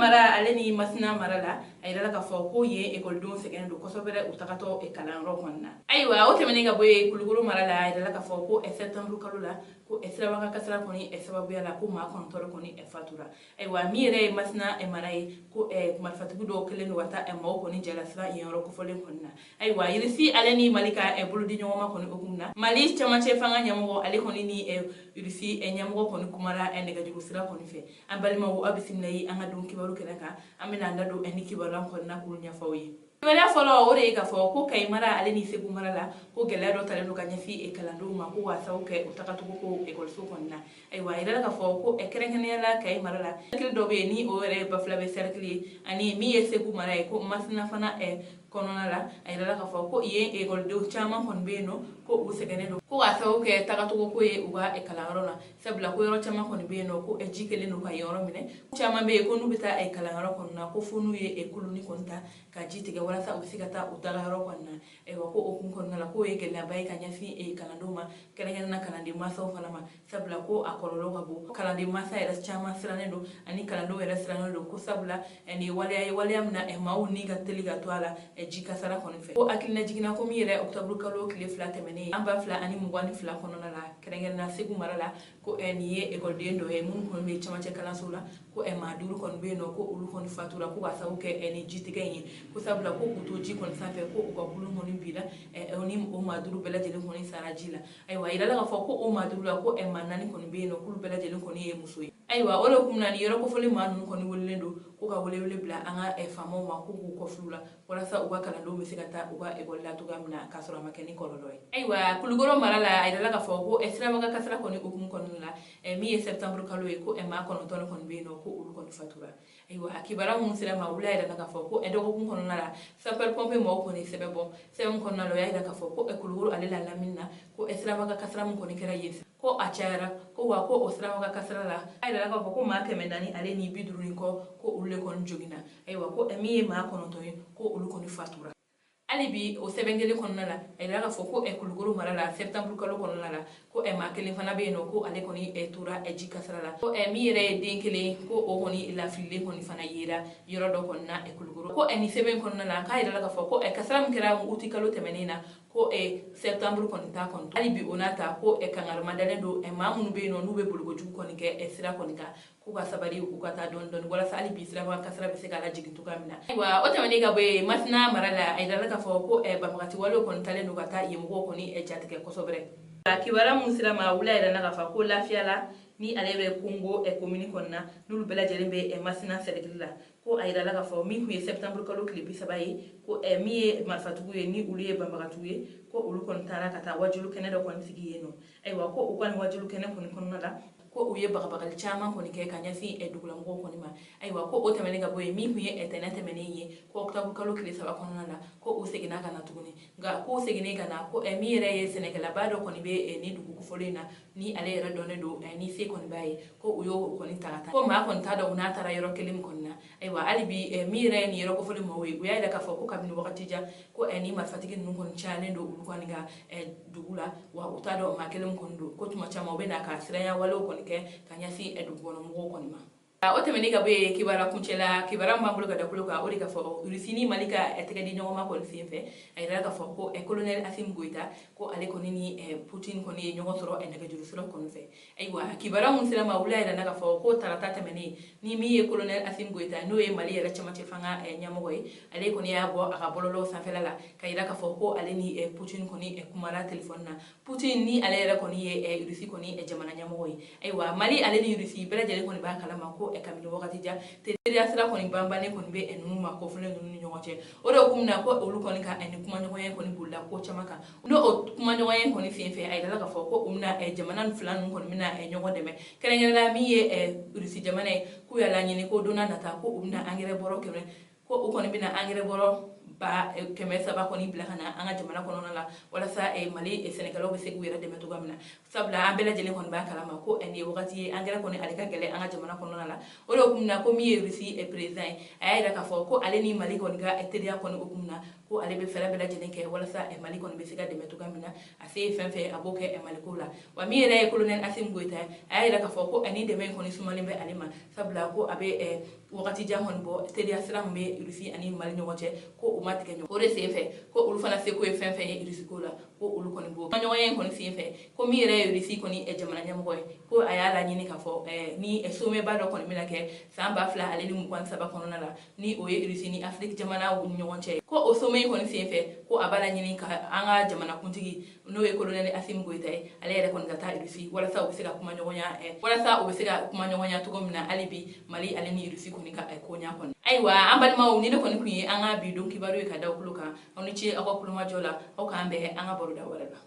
mara ale ni Masina mara la, a yirala k'a fɔ ko yen ekɔlidenw sɛgɛnnen don kosɛbɛ u tagatɔ kalanyɔrɔ kɔni na. Ayiwa, o tɛmɛnen ka bɔ yen, Kulukoro mara la, a yirala k'a fɔ ko septembre kalo la, ko sirabakan kasara kɔni sababuya la, ko maa 9 kɔni fatura. Ayiwa, min yɛrɛ ye Masina mara ye, ko marifatigi dɔw kɛlen don ka taa maaw kɔni jalasira yen yɔrɔ kofɔlen kɔni na. Ayiwa, Irisi ale ni Mali ka bolodi ɲɔgɔnma kɔni hukumu na, Mali camancɛ fanga ɲɛmɔgɔ ale kɔni ni Irisi ɲɛmɔgɔ kɔni kumara nɛgɛjuru sira kɔni fɛ. An balimaw, aw bisimila ye an ka don kibaru kɛnɛ kan. An bɛna an da don ni kibaruya kɔni na k'olu ɲɛfɔ aw ye. Kibaruya fɔlɔ, o de ye k'a fɔ ko Kayi mara ale ni Segu mara la, ko gɛlɛya dɔ talen don ka ɲɛsin kalandenw ma, ko k'a sababu kɛ u tagacogo ko ekɔliso kɔni na. Ayiwa, a yirala k'a fɔ ko kɛrɛnkɛrɛnnenya la, Kayi mara la, cercle dɔ bɛ yen ni o yɛrɛ ye Bafulabɛ cercle ye, ani min ye Segu mara ye, ko Masina fana kɔnɔna la, a yirala k'a fɔ ko yen ekɔlidenw caman kɔni bɛ yen nɔ, ko u sɛgɛnnen don, ko k'a sababu kɛ tagacogo ko ye u ka kalanyɔrɔ la, sabula ko yɔrɔ caman kɔni bɛ yen nɔ, ko ji kɛlen don ka yɔrɔ minɛ. Caman bɛ yen ko n'u bɛ taa kalanyɔrɔ kɔni na, ko fo n'u ye kuluni kɔni ta ka ji tigɛ walasa u bɛ se ka taa u taga yɔrɔ kɔni na. Ayiwa, ko o kun kɔnɔna la, k'o ye gɛlɛyaba ye ka ɲɛsin kalandenw ma, kɛrɛnkɛrɛnnenya kalanden mansaw fana ma, sabula ko a kɔlɔlɔ ka bon. Kalanden mansa yɛrɛ caman sirannen don ani kalandenw yɛrɛ sirannen don, ko sabula nin ye waleya ye, waleya min na maaw ni ka teli ka to a la ji kasara kɔni fɛ. Ko hakilina jiginna ko min yɛrɛ octobre kalo tile 2 tɛmɛnen an 2022 kɔnɔna la, kɛrɛnkɛrɛnnenya Segu mara la, ko nin ye ekɔliden dɔ ye minnu kɔni bɛ camancɛ kalanso la, ko maa 5 kɔni bɛ yen nɔ, ko olu kɔni fatura, ko k'a sababu kɛ ni jitigɛ in ye, ko sabula ko k'u to ji kɔni sanfɛ, ko u ka kulun kɔni binna, ni o maa 5 bɛɛ lajɛlen kɔni sara ji la. Ayiwa, a yirala k'a fɔ ko o maa 5 la, ko maa 4 kɔni bɛ yen nɔ, k'olu bɛɛ lajɛlen kɔni ye muso ye. Ayiwa, o de kun na ni yɔrɔ kofɔlen maa ninnu kɔni welelen don ko ka welewele bila an ka faamaw ma, ko k'u kɔfulu la walasa u ka kalandenw bɛ se ka taa u ka ekɔli la cogoya min na, k'a sɔrɔ a ma kɛ ni kɔlɔlɔ ye. Ayiwa, Kulukoro mara la, a yirala k'a fɔ ko sirabakan kasara kɔni hukumu kɔnɔna la, min ye septembre kalo ye, ko maa 9 kɔni bɛ yen nɔ, ko olu kɔni fatura. Ayiwa, a kibaruya minnu sera ma, wula yɛrɛ la k'a fɔ ko dɔgɔkun kɔnɔna la, sapeur pompier maaw kɔni sɛbɛn bɔ sɛbɛn kɔnɔna la, o y'a yira k'a fɔ ko Kulukoro ale la lamini na, ko sirabakan kasara min kɔni kɛra yen, ko a cayara, ko wa ko o sirabakan kasara la, a yirala k'a fɔ ko maa 450 ni kɔ, ko olu de kɔni joginna. Ayiwa, ko min ye maa 9 ye, ko olu kɔni fatura. Hali bi o sɛbɛn kelen kɔnɔna la, a yirala k'a fɔ ko Kulukoro mara la, septembre kalo kɔnɔna la, ko maa kelen fana bɛ yen nɔ, ko ale kɔni tora ji kasara la, ko min yɛrɛ ye den kelen, ko o kɔni lafililen kɔni fana yera yɔrɔ dɔ kɔni na Kulukoro. Ko nin sɛbɛn kɔnɔna la, k'a yirala k'a fɔ ko kasara min kɛra uti kalo tɛmɛnen na, ko septembre kɔni ta kɔni, hali bi o n'a ta, ko kangarima dalen don maa minnu bɛ yen nɔ n'u bɛ boliko jugu kɔni kɛ sira kɔni kan, k'u ka sabali, u ka taa dɔɔni dɔɔni walasa hali bi sirabakan kasara bɛ se ka lajigin cogoya min na. Ayiwa, o tɛmɛnen ka bɔ yen, Masina mara la, a yirala k'a fɔ ko banbagati walew kɔni talen don ka taa yen mɔgɔw kɔni jatigɛ kosɛbɛ. Kibaruya minnu sera ma, wula yɛrɛ na k'a fɔ ko Lafiyala ni ale bɛ Kongo komini kɔnɔna, n'olu bɛɛ lajɛlen bɛ Masina sɛrɛkili la, ko a yirala k'a fɔ min tun ye septembre kalo tile 30 ye, ko min ye marifatigiw ye ni olu ye banbagatiw ye, ko olu kɔni taara ka taa wajulu kɛnɛ dɔ kɔni sigi yen nɔ. Ayiwa, ko u ka nin wajulu kɛnɛ kɔni kɔnɔna la, ko u ye bagabagali caman kɔni kɛ ka ɲɛsin dugulamɔgɔw kɔni ma. Ayiwa, ko o tɛmɛnen ka bɔ yen, min tun ye tɛnɛn tɛmɛnen ye, ko octobre kalo tile 3 kɔnɔna la, ko u seginna ka na tuguni. Nka k'u seginnen ka na, ko min yɛrɛ ye sɛnɛkɛlaba dɔ kɔni bɛ ni dugu kofɔlen in na, ni ale yɛrɛ dɔnnen don ni se kɔni b'a ye, ko u y'o kɔni ta ka taa, ko maa kɔni t'a dɔn u n'a taara yɔrɔ kelen min kɔni na. Ayiwa, hali bi min yɛrɛ ye nin yɔrɔ kofɔlen maaw ye, u y'a yira k'a fɔ ko kabini wagati jan, ko ni marifatigi ninnu kɔni cayalen don olu kɔni ka dugu la, wa u t'a dɔn maa kelen kɔni don, ko tuma caman u bɛ na ka siranya walew kɔni kɛ ka ɲɛsin dugukɔnɔmɔgɔw kɔni ma. O tɛmɛnen ka bɔ yen, kibaruya kuncɛ la, kibaruya min b'an bolo ka da kulo kan, o de k'a fɔ Russie ni Mali ka tɛgɛ di ɲɔgɔn ma kɔni sen fɛ, a yirala k'a fɔ ko colonel Assimi Goïta, ko ale kɔni ni Poutine kɔni ye ɲɔgɔn sɔrɔ nɛgɛjuru sira kɔni fɛ. Ayiwa, kibaruya min sera ma, wula yɛrɛ na k'a fɔ ko tarata tɛmɛnen, ni min ye colonel Assimi Goïta, n'o ye Mali yɛrɛ camancɛ fanga ɲɛmɔgɔ ye, ale kɔni y'a bɔ a ka bɔlɔlɔw sanfɛla la ka yira k'a fɔ ko ale ni Poutine kɔni kumara telefɔni na. Poutine ni ale yɛrɛ kɔni ye Russie kɔni jamana ɲɛmɔgɔ ye. Ayiwa, Mali ale ni Russie bɛɛ lajɛlen kɔni b'a kalama ko kabini wagati jan, teriya sira kɔni banbannen kɔni bɛ ninnu ma kɔfɔlen ninnu ni ɲɔgɔn cɛ. O de hukumu na, ko olu kɔni ka nin kumaɲɔgɔnya kɔni bolila ko caman kan. N'o o kumaɲɔgɔnya kɔni sen fɛ, a yirala k'a fɔ ko u bɛna jamana fila ninnu kɔni bɛna ɲɔgɔn dɛmɛ, kɛrɛnkɛrɛnnenya min ye Russie jamana ye, k'u y'a laɲini ko don n'a nata, ko u bɛna angɛrɛ bɔrɔ 100, ko u kɔni bɛna angɛrɛ bɔrɔ 300 kɔni bila ka na an ka jamana kɔnɔna la walasa Mali sɛnɛkɛlaw bɛ se k'u yɛrɛ dɛmɛ cogoya min na. Sabula an bɛɛ lajɛlen kɔni b'a kalama ko nin ye wagati ye angɛrɛ kɔni ale ka gɛlɛn an ka jamana kɔnɔna la. O de hukumu na, ko min ye Russie président ye, a y'a yira k'a fɔ ko ale ni Mali kɔni ka teriya kɔni hukumu na, ko ale bɛ fɛɛrɛ bɛɛ lajɛlen kɛ walasa Mali kɔni bɛ se ka dɛmɛ cogoya min na. A se ye fɛn fɛn, a b'o kɛ Mali ko la. Wa min yɛrɛ ye colonel Assimi Goïta ye, a y'a yira k'a fɔ ko nin dɛmɛ in kɔni sumalen bɛ ale ma, sabula ko a bɛ wagati jan kɔni bɔ, teriya sira min bɛ Russie ani Mali ɲɔgɔn cɛ, ko u ma tigɛ ɲɔgɔn. O de sen fɛ, ko olu fana seko ye fɛn fɛn ye Russie ko la, ko olu kɔni b'o ɲɔgɔnya in kɔni sen fɛ. Ko min yɛrɛ ye Russie kɔni jamana ɲɛmɔgɔ ye, ko a y'a laɲini k'a fɔ ni sommet ba dɔ kɔni bɛna kɛ san 2023 kɔnɔna la, ni o ye Russie ni Afrique jamanaw ni ɲɔgɔn cɛ, ko o sommet in kɔni sen fɛ, ko a b'a laɲini ka an ka jamana kuntigi, n'o ye colonel Assimi Goïta ye, ale yɛrɛ kɔni ka taa Russie walasa u bɛ se ka kuma ɲɔgɔnya, walasa u bɛ se ka kuma ɲɔgɔnya cogo min na hali bi Mali ale ni Russie kɔni ka koɲa kɔni. Ayiwa, an balimaw, ni ne kɔni kun ye an ka bi don kibaru ye ka da tulo kan. Aw ni ce aw ka kulomajɔ la. Aw k'an bɛn an ka baroda wɛrɛ la.